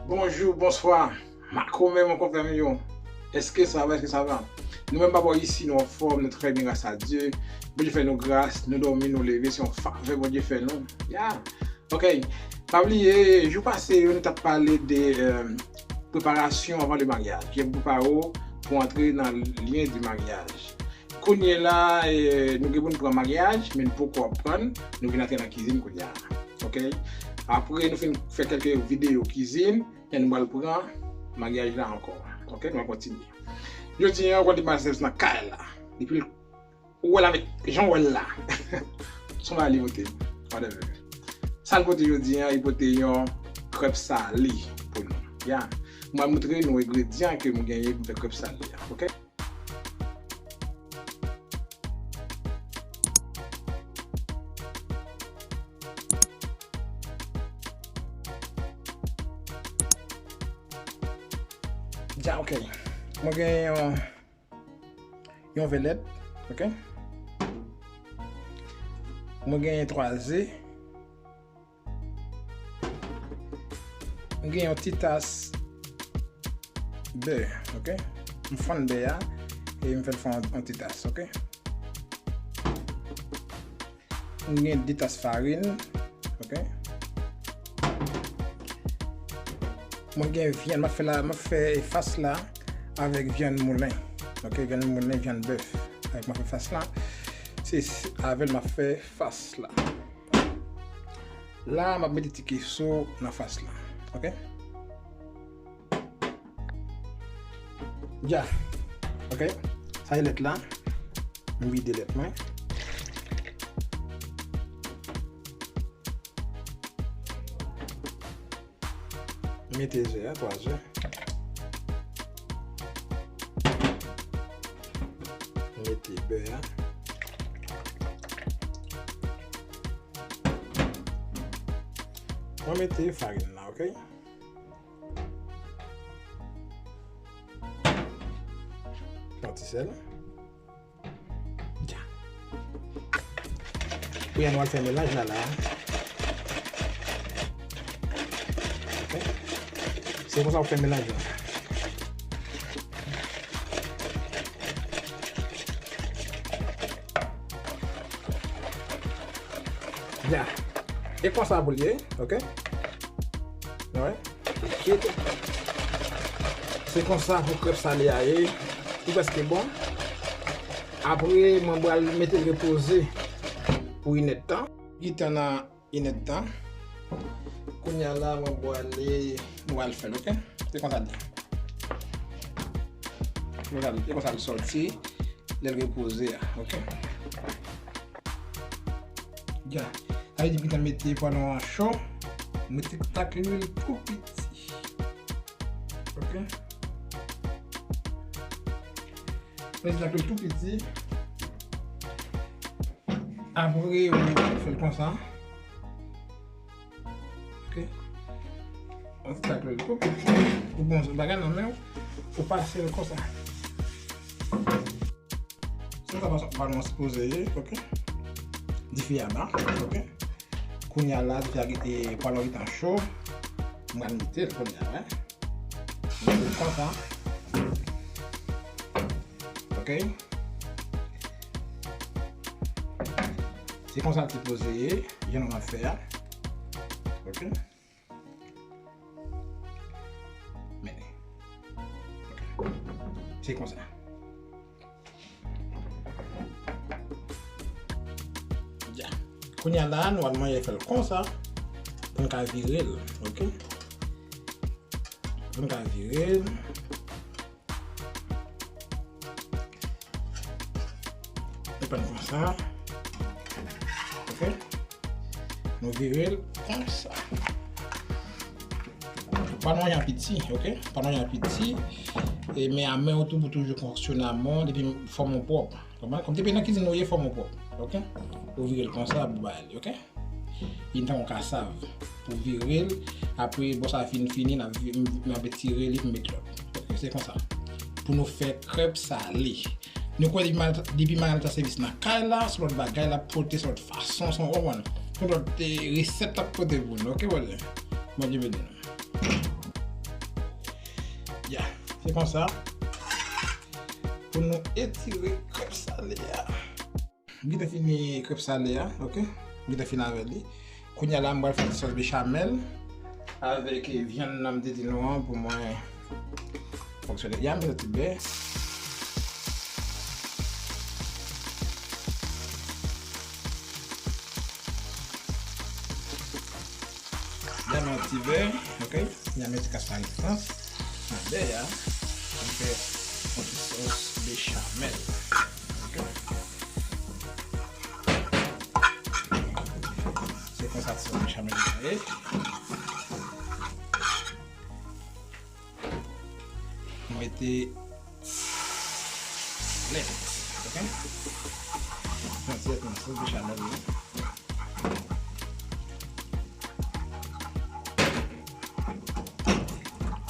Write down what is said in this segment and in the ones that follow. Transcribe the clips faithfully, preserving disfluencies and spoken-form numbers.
Bonjou, bonswa. Makomè, mon konpè m yo. Èske sa va, èske sa va? Nou menm pa bò isi, nou anfòm, nou trè byen, gras a Dye. Bondye fè nou gras, nou dòmi, nou leve, se yon favè Bondye fè nou. Ya. Ok. Pa bliye, jou pase yo, nou t ap pale de, euh, preparasyon avan le maryaj. Ki pou prepare w pou antre nan lyen di maryaj. Kounye la, eh, nou gen pou n pran maryaj, men nou poko ap pran, nou vin antre nan kizin kounye a. Ok? Apre nou fin fè kèlke videyo kizin, men nou pral pran maryaj la ankò. Ok? Nou pral kontinye. Jodi a, ou konn depi maryaj nan kay la. Depi l, ou wè l avèk jan w wè l la. Son bagay li pote. Whatever. Sa l pote jodi a, li pote yon krèp sale pou nou. Ya. Mwen moutre nou engredyan ke mwen genyen pou m fè krèp sale a. Ok? Dja, ok. Mwen gen yon, yon vè lèt, ok? Mwen gen twa ze. M gen yon ti tas bè, ok? M fann bè a e m fè l fè yon, yon ti tas, ok? M gen de tas farin, ok? Mwen gen vyann, m ap fè la, m ap fè fas la avèk vyann moulen, ok? Vyann moulen, vyann bèf. Avèk m ap fè fas la, se, se avè l m ap fè fas la. La, m ap mete ti keso nan fas la. Ok? Ya. Ok? Sa e lèt la. M vide lèt mwen. Mete ze a, twa ze. Mete bè a. Mwen mete farin la, ok? Yon ti sèl. Dja. Kounye a nou al fè melanj la la. Ok? Se konsa ou fè melanj la. Ya. E konsa pou l ye, ok? Wè. Se konsa pou krèp sale a ye. Li prèske bon. Apre, mwen pral mete l repoze pou inèdtan. Li tan nan inèdtan. Kounye a la, mwen pral, mwen pral fè l, ok? Se konsa l ye. Mwen pral, se konsa l sòti. Lè l repoze a, ok? Ya. Sa vle di m gentan mete pwalon an cho. Mete tak lwil tou piti. Ok? Mete tak lwil tou piti. Apre, ou fè l konsa. Ok? Yon ti tak lwil tou piti. Ou bon bagay nan men w, ou pase l konsa. Se konsa pwalon an sipoze ye, ok? Dife a ba, ok? Kounye a la, dife a, e, pwalon an gentan cho. M pral mete l kounye a, wè. Mete l konsa. Ok? Se konsa l sipoze ye, jan nou ap fè a. Ok? Men. Ok. Se konsa. Ya. Kounye a la, nou al manje fè l konsa. Pou n ka vire l, ok? Pou n ka vire l. Nou pran konsa. Ok? Nou vire l konsa. Pwalon an piti, ok? Pwalon an piti. E men a men w tou pou toujou fonksyone a men w, depi fòm ou pwòp. Konprann? Kòm depi nan kizin ou ye, fòm ou pwòp. Ok? Ou vire l konsa pou bay li, ok? Li tankou kasav. Pou vire l, apre bò sa fin fini, n ap vi-, m, m ap etire li pou m met lòt. Ok, se konsa. Pou nou fè krèp sale. Nou kwè depi mal-, depi Marianne ta sèvis nan kay la, se lòt bagay l ap pote, se lòt fason, se yon, konprann? Se lòt, eh, resèt l ap pote pou nou, ok, brother? Bondye beni nou. Ya, se konsa pou nou etire krèp sale a. M gentan fini krèp sale a, ok? M gentan fini avè li. Kounye a la, m pral fè ti sòs bechamèl avèk vyann nan m te di nou an pou mwen fonksyone. Ya, m mete ti bè. Ya, m mete ti bè, ok? Ya, m mete kas parizans nan bè a. M fè yon ti sòs bechamèl. Ok? Se konsa ti sòs bechamèl la ye. M mete lèt, ok? Yon ti lèt nan sòs bechamèl la.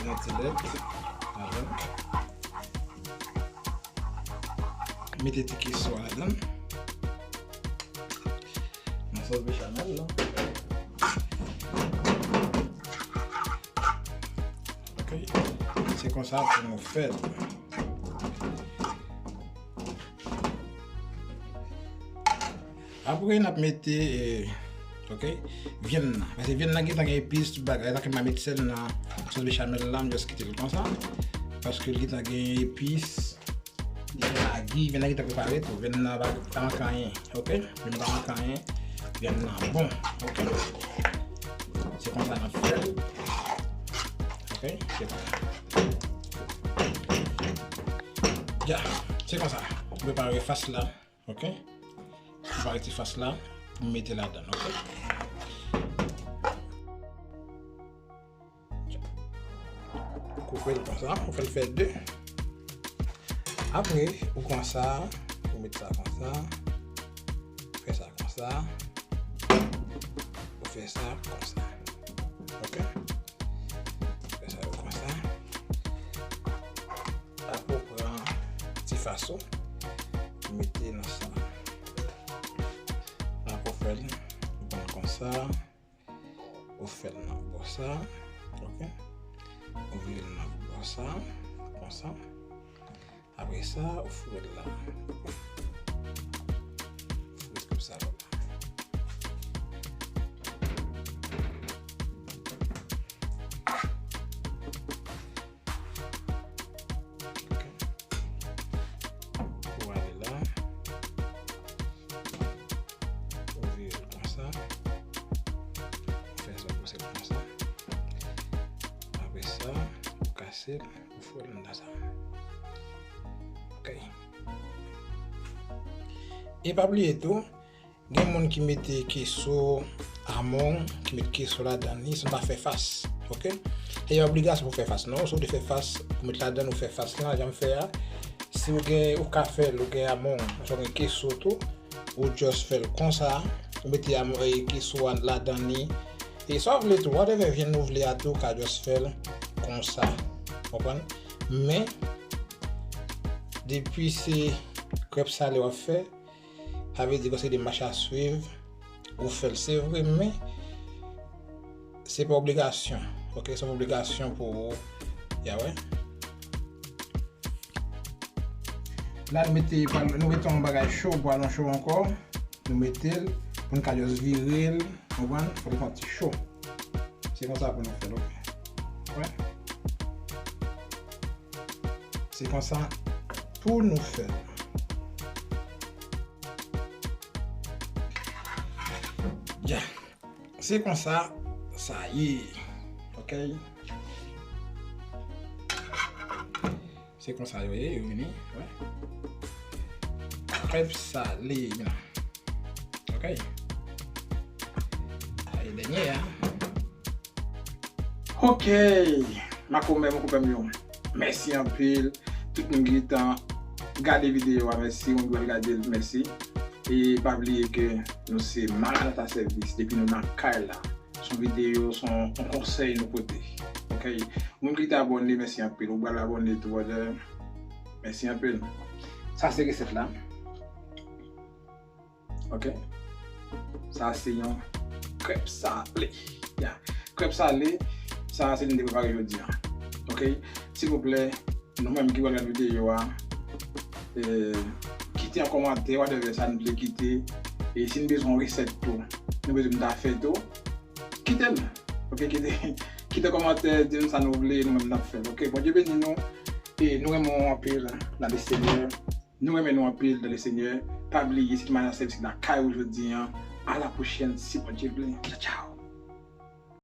Yon ti lèt ladan. Mete ti keso a ladan. Nan sòs bechamèl la. Ok. Se konsa pou nou fè l. Apre, n ap mete, eh, ok, vyann nan. Paske vyann nan gentan gen epis, tout bagay. Sa fè m pa met sèl nan sòs bechamèl la, m just kite l konsa. Paske l gentan gen epis. Li gen magi, vyann nan gentan prepare tou. Vyann nan pa, pa manke anyen, ok? Vyann nan pa manke anyen. Vyann nan bon, ok? Se konsa n ap fè l. Ok? Se konsa. Ya, se konsa. M prepare fas la, ok? M prepare ti fas la, m mete ladan, ok? Koupe l konsa, ou fè l fè de. Apre, ou konsa, ou met sa konsa, fè sa konsa, ou fè sa konsa. Ok? Fè sa yo konsa. Apre, ou pran ti faso, ou mete nan sa. Apre, ou fè l, ou pran konsa. Ou fè l nan bò sa, ok? Ou vire l nan bò sa, konsa. Apre sa, ou foure l la. Ou foure l konsa la. Ok. Ou ale la. Ou vire l konsa. Ou fè sa, ou pouse l konsa. Apre sa, ou kase l, ou foure l anndan sa. Ok. E pa bliye tou, gen moun ki mete keso among, ki met keso ladan li, san pa fè fas. Ok? E pa obligasyon pou fè fas, non. Si w vle fè fas, ou met ladan, ou fè fas lan, jan m fè a. Si w gen, ou ka fè l, ou gen among, oswa w gen keso tou, ou just fè l konsa, ou mete among, e, keso a ladan li. E sa w vle tou, whatever vyann ou vle a tou, ou ka just fè l konsa. Konprann? Men, depi se krèp sale w ap fè, sa vle di ke se de mach a swiv, ou fè l, se vre, men se pa obligasyon. Ok, se pa obligasyon pou ou. Ya wè. La, nou mete, nou mete yon bagay cho, pwalon cho ankò. Nou mete l, pou n ka just vire l, konprann? Fò l fè yon ti cho. Se konsa pou nou fè l, ok? Wè. Se konsa pou nou fè l. Ya. Se konsa sa ye. Ok? Se konsa yo ye, yo vini. Wè. Krèp sale, you know. Ok. Sa e dènye a. Ok. Makomè, makomè m yo. Mèsi anpil. Tout moun ki gentan gade videyo a, mèsi. Moun ki pral gade l, mèsi. E pa bliye ke nou se Maranata Sèvis. Depi nou nan kay la. Se yon videyo, se yon, yon konsèy nou pote. Ok? Moun ki te abòne, mèsi anpil. Ou pral abòne tou, brother. Mèsi anpil. Sa se resèt la. Ok? Sa se yon krèp sale. Ya. Krèp sale, sa se li m te prepare jodi a. Ok, silvouplè, nou menm ki pral gade videyo a, eh, kite yon kòmantè, whatever sa nou vle kite. E si n bezwen yon resèt tou, nou bezwen m ta fè tou, kite l. Ok, kite, kite kòmantè, di nou sa nou vle, nou menm n ap fè l. Ok, Bondye beni nou. E nou renmen w anpil nan Lesenyè. Nou renmen nou anpil nan Lesenyè. Pa bliye, se te Madan Sèvis ki nan kay ou jodi an. A la pwochèn, si Bondye vle. Tchao, tchao.